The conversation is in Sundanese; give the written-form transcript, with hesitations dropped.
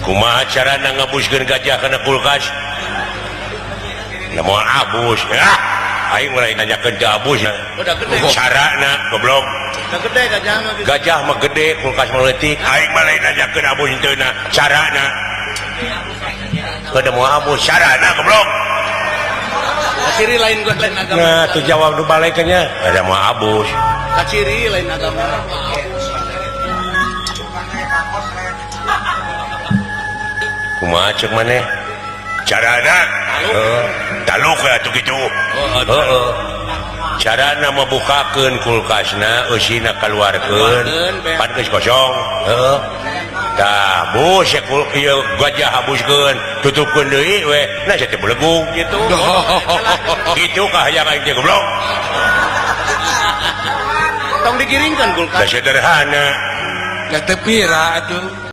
Kumaha carana ngabuskeun gajah kana kulkas? Moal abus ya. Aing mulai nanyakeun ke abus. Udah gede. Carana, goblok. Udah gede gajah mah gitu. Gajah mah gede, kulkas mah leutik. Aing mah lain nanyakeun abus henteu na carana. Kada moal abus carana, goblok. Kaciri lain gua, lain agama. Nah, tuh jawab nu balekannya. Ada moal abus. Kaciri lain agama. Kumaha cek maneh? Carana? Heeh. Taluk atuh kitu. Heeh. Carana membukakeun kulkasna, eusina kaluarkeun, pan geus kosong. Heeh. Tah, bus ya kul ieu gajah habuskeun, tutupkeun deui we. Nah, sia teh belegung Gitu. Gitu kahayang aing teh, goblok. Tong digiringkan kulkas. Da sederhana. Da teu pira atuh.